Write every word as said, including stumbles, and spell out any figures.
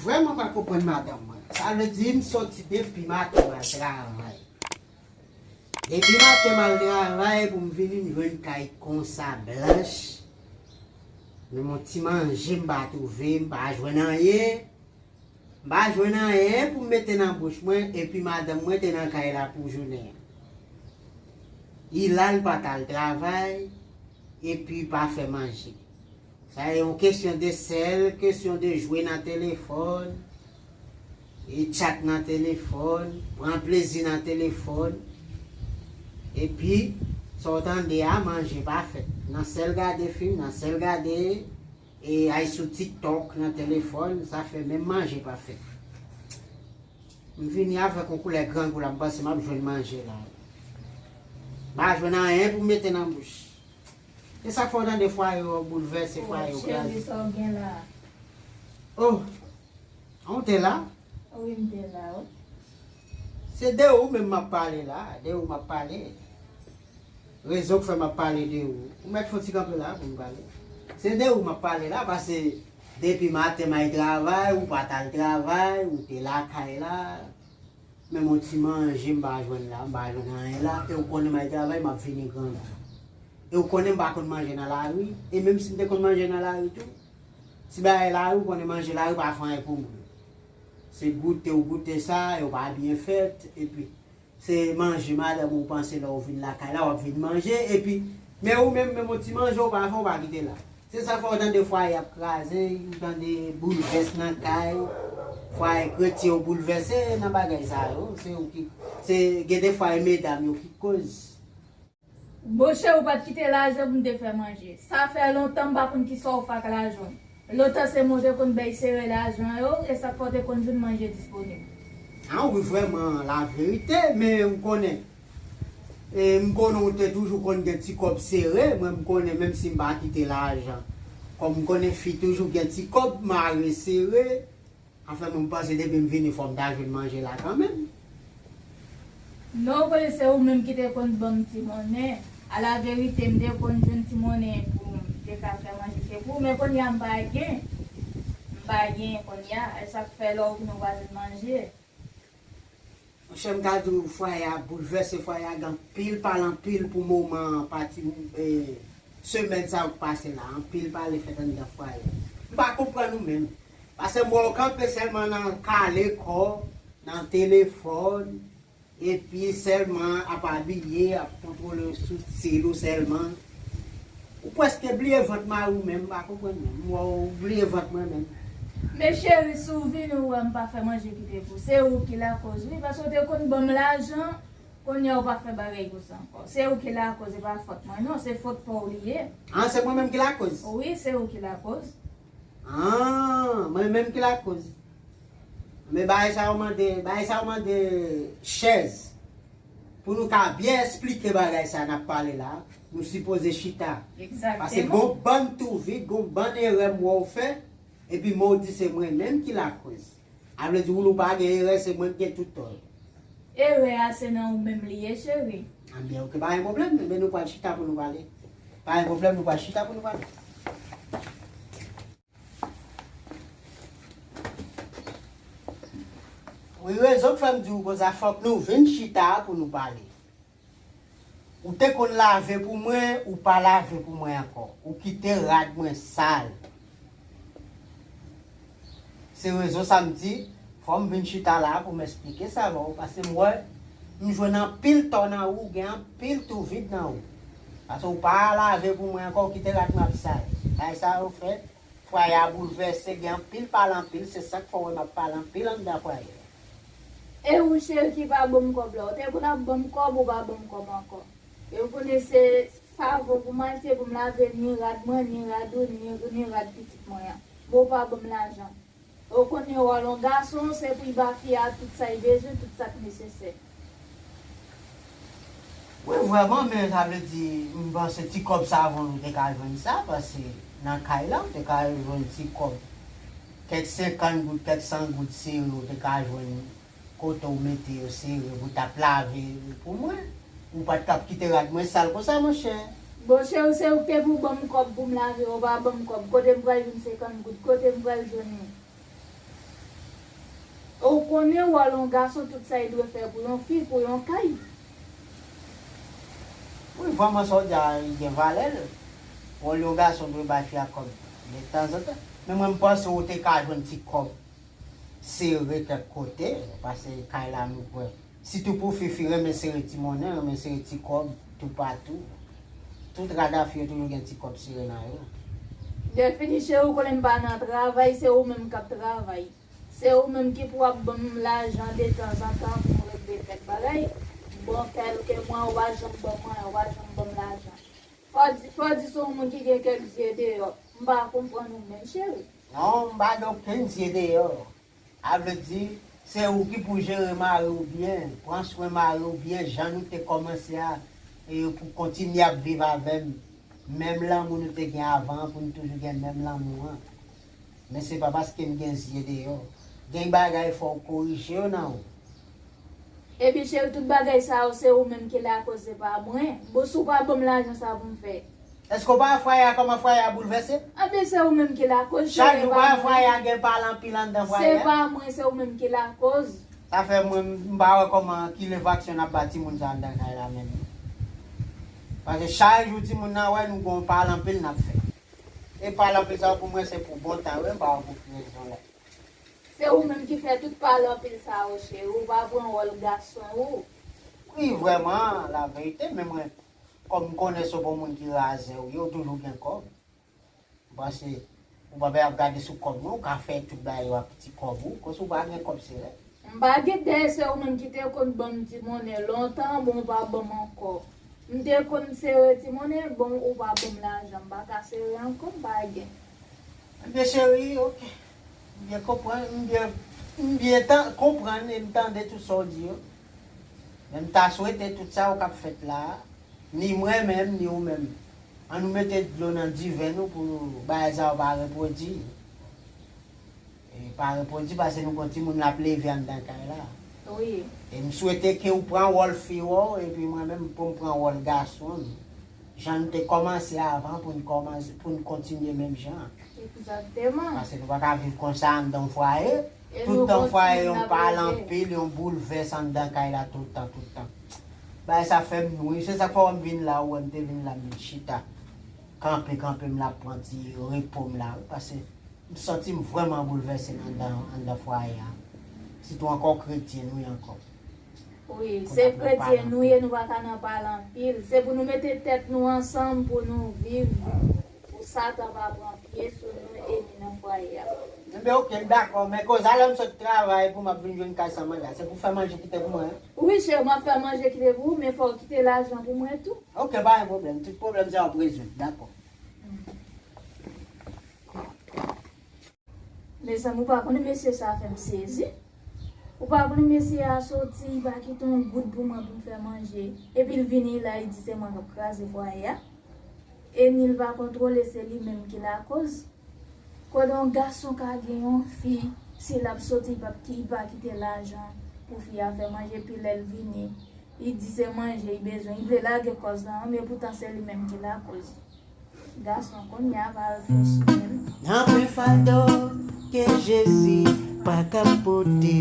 Vrèman pa konprann madanm mwen. Sa vle di m soti depi maten m al travay. Depi maten m al travay pou m vini m jwenn kay konsa blanch. Menm yon ti manje m pa twouve, m pa jwenn anyen. M pa jwenn anyen pou m mete nan bouch mwen, epi madanm mwen te nan kay la pou jounen an. Li la, l pa t al travay, epi pa fè manje. Sa e yon kesyon de sèl, kesyon de jwe nan telefòn, e tchat nan telefòn, pran plezi nan telefòn. Epi, sa w tande a, manje pa fèt. Nan sèl gade fim, nan sèl gade e al sou TikTok nan telefòn, sa fè menm manje pa fèt. M vini avèk yon koulè grangou la, m panse m ap jwenn manje la. M pa jwenn anyen pou m mete nan bouch. E sa k fè w tande fwaye w boulvèse, fwaye w kraze. Cheri, sa w gen la? Oh, ou te la? Wi, m te la, wi. Se de ou menm m ap pale la, de ou m ap pale. Rezon k fè m ap pale de ou. Ou mèt fè yon ti kanpe la pou m pale. Se de ou m ap pale la, paske depi maten m al travay, ou pa t al travay, ou te lakay la. Menm yon ti manje m pa jwenn la, m pa jwenn anyen la, e ou konnen m al travay, m ap vini grangou. E ou konnen m pa konn manje nan lari, e menm si m te konn manje nan lari tou, ti bagay lari, ou konnen manje lari pa fè anyen pou moun. Se goute ou goute sa, yo pa byen fèt, epi se manje madanm ou panse lè ou vin lakay la, w ap vin manje, epi, men ou menm, menm yon ti manje ou pa fè, ou pa kite la. Se sa fè w tande fwaye ap kraze, ou tande boulvès nan kay, fwaye kretyen yo boulvèse nan bagay sa yo. Se ou ki, se, gen de fwa e medam yo ki koz. Monchè, ou pa t kite lajan pou m te fè manje. Sa fè lontan m pa konn kisa w fè ak lajan w. Lontan se mwen te konn bay sere lajan yo, e sa k fè w te konn jwenn manje disponib. A wi, vrèman, laverite, men ou konnen, e, m konnen ou te toujou konn gen ti kòb sere, mwen m konnen menm si m pa kite lajan. Kòm m konnen fi toujou gen ti kòb mare sere, anfen, mwen m panse depi m vini fò m ta jwenn manje la kanmenm. Non, konnen se ou menm ki te konn ban m ti monnen. Alaverite, m te konn jwenn ti monnen pou m te ka fè manje se pou ou, men kounye a m pa gen. M pa gen kounye a, e sa k fè lè w vini w pa jwenn manje. Monchè, m ka di w, fwaye a boulvèse, fwaye a gen anpil pale anpil pou moman an, pati, e, semèn sa yo k pase la, anpil pale fèt anndan fwaye a. M pa konprann ou menm. Paske m wè w kanpe sèlman nan kale kò, nan telefòn, epi sèlman ap abiye, ap kontwole sou stil ou sèlman. Ou prèske bliye vant mari w menm, m pa konprann menm. M wè w bliye vant mwen menm. Men cheri, si w vini w wè m pa fè manje kite pou w, se ou ki lakòz wi, paske w te konn ban m lajan, kounye a w pa fè bagay konsa ankò. Se ou ki lakòz, e pa fòt mwen non, se fòt pa w li ye. Ah, se mwen menm ki lakòz? Wi, se ou ki lakòz. Ah, mwen menm ki lakòz. Men bagay sa yo mande, bagay sa yo mande chèz. Pou nou ka byen esplike bagay sa n ap pale la, nou sipoze chita. Egzakteman. Paske gon bann tou vit, gon bann erè m wè w fè, epi men w di se mwen menm ki lakòz. A vle di ou, ou pa gen erè, se mwen ki gen tout tò. Erè a se nan ou menm li ye, cheri. Anben, oke, pa gen pwoblèm, men nou pral chita pou nou pale. Pa gen pwoblèm, nou pral chita pou nou pale. Wi, rezon k fè m di w konsa, fòk nou vin chita pou nou pale. Ou te konn lave pou mwen, ou pa lave pou mwen ankò. Ou kite rad mwen sal. Se rezon sa m di, fò m vin chita la pou m esplike sa ba w, paske m wè, m jwenn anpil tò nan ou, gen anpil tou vit nan ou. Paske ou pa lave pou mwen ankò, ou kite rad mwen ap sal. Bagay sa yo fè, fwaye a boulvèse, gen anpil pale anpil, se sa k fè w wè m ap pale anpil anndan fwaye a. E ou cheri ki pa ban m kòb la, ou te konn ap ban m kòb, ou pa ban m kòb ankò. E ou konnen se savon pou m achte pou m lave ni rad mwen, ni rad ou, ni, ni rad pitit mwen an. Men ou pa ban m lajan. Ou konnen wòl yon gason, se pou l ba fi a tout sa l bezwen, tout sa k nesesè. Wi, vrèman, men sa vle di, m panse ti kòb savon nou te ka jwenn sa, paske nan kay la, ou te ka jwenn ti kòb, kèk senkant goud, kèk san goud sere, ou te ka jwenn kote w mete yo sere, pou t ap lave pou mwen. Ou pa t ap kite rad mwen sal konsa, monchè. Bon, cheri, se ou ki te pou ban m kòb pou m lave, ou pa ban m kòb. Kote m pral jwenn senkant goud? Kote m pral jwenn li? Ou konnen wòl yon gason, tout sa li dwe fè pou yon fi, pou yon kay. Wi, vrèman sa w di a, li gen valè l. Wòl yon gason dwe bay fi a kòb detanzantan. Men mwen, m panse ou te ka jwenn ti kòb sere kèk kote, paske kay la nou kwè. Sitou pou fi, fi renmen sere ti monnen, renmen sere ti kòb toupatou. Tout rada fi yo toujou gen ti kòb sere nan yo. Dèfini cheri, ou konnen m pa nan travay, se ou menm k ap travay. Se ou menm ki pou ap ban m lajan detanzantan pou m regle kèk bagay. Bon, kèlke mwa, ou pa janm ban m anyen, ou pa janm ban m lajan. Fò di, fò di se yon moun ki gen kèk zye deyò. M pa konprann ou menm, cheri. Non, m pa gen okenn zye deyò. A vle di, se ou ki pou jere mari w byen, pran swen mari w byen, jan nou te kòmanse a, e pou kontinye ap viv avè m. Menm lanmou nou te gen avan an, pou n toujou gen menm lanmou an. Men se pa paske m gen zye deyò. Gen bagay fò w korije yo nan ou. Epi cheri, tout bagay sa yo, se ou menm ki lakoz, se pa mwen. Bon, si w pa ban m lajan sa pou m fè. Èske w pa wè fwaye a, kòman fwaye a boulvèse? Anben, se ou menm ki lakoz, cheri, e pa mwen. Chak jou, w pa wè fwaye a gen pal anpil anndan fwaye a? Se pa mwen, se ou menm ki lakoz. Sa fè mwen, m pa wè kòman, ki levaksyon n ap ba timoun sa anndan kay la menm. Paske chak jou timoun nan wè nou gon pale anpil n ap fè. E pale anpil sa yo pou mwen se pou bon tan wi, m pa wè pou ki rezon la. Se ou menm ki fè tout pale anpil sa yo, cheri. Ou pa pran wòl gason ou. Wi, vrèman, la verite, men mwen, kòm m konnen se yon bon moun ki razè ou ye, ou toujou gen kòb. M panse ou pa bezwen ap gade sou kòb non, ou ka fè tout bagay yo ak ti kòb ou, konsa ou pa gen kòb se rèd. M pa gen dèyè, se ou menm ki te konn ban m ti monnen lontan, bon ou pa ban m ankò. M te konn sere ti monnen, bon ou pa ban m lajan, m pa ka sere ankò, m pa gen. Ebyen cheri, ok. M byen konprann, m byen, m byen tan, konprann e m tande tout sa w di yo. Men m ta swete tout sa yo k ap fèt la a, ni mwen menm, ni ou menm, ann nou mete dlo nan diven nou pou bagay sa yo pa repwodui. E pa repwodui paske nou gon timoun l ap leve anndan kay la. Wi. E m swete ke ou pran wòl fi w epi mwen menm pou m pran wòl gason m. Jan n te kòmanse avan pou n kòmanse, pou n kontinye menm jan. Egzakteman. Paske nou pa ka viv konsa anndan yon fwaye. Tout tan fwaye yon pale anpil, yon boulvès anndan kay la tout tan, tout tan. Bagay sa fè m nwi. Se sa k fè w wè m vin la, ou wè m te vin la, m vin chita. Kanpe, kanpe, m la pran ti repo m la, wi, paske m santi m vrèman boulvèse anndan, anndan fwaye a. Sitou ankò kretyen nou ye ankò. Wi, se kretyen nou ye, nou pa ka nan pale anpil. Se pou nou mete tèt nou ansanm pou nou viv, pou Satan pa pran pye sou nou e ni nan fwaye a. Enben, oke, m dakò, men koz a lè m sot travay pou m ap vin jwenn kay sa manje a, se pou fè manje kite pou mwen? Wi, cheri, m ap fè manje kite pou ou, men fò w kite lajan pou mwen tou. Oke, pa gen pwoblèm, tout pwoblèm sa yo ap rezoud, dakò. Mezanmi, ou pa konnen mesye sa a fè m sezi. Ou pa konnen mesye a soti, li pa kite yon goud pou mwen pou m fè manje. Epi l vini la, li di se mwen k ap kraze fwaye a. E ni l pa kontwole, se li menm ki lakoz. Kote yon gason ka gen yon fi, si l ap soti, li p ap ki, li pa kite lajan pou fi a fè manje, epi lè l vini, li di se manje li bezwen, li vle lage kòz la, men poutan se li menm ki lakoz. Gason kounye a va reflechi menm. Nan pwen fado ke Jezi pa ka pote.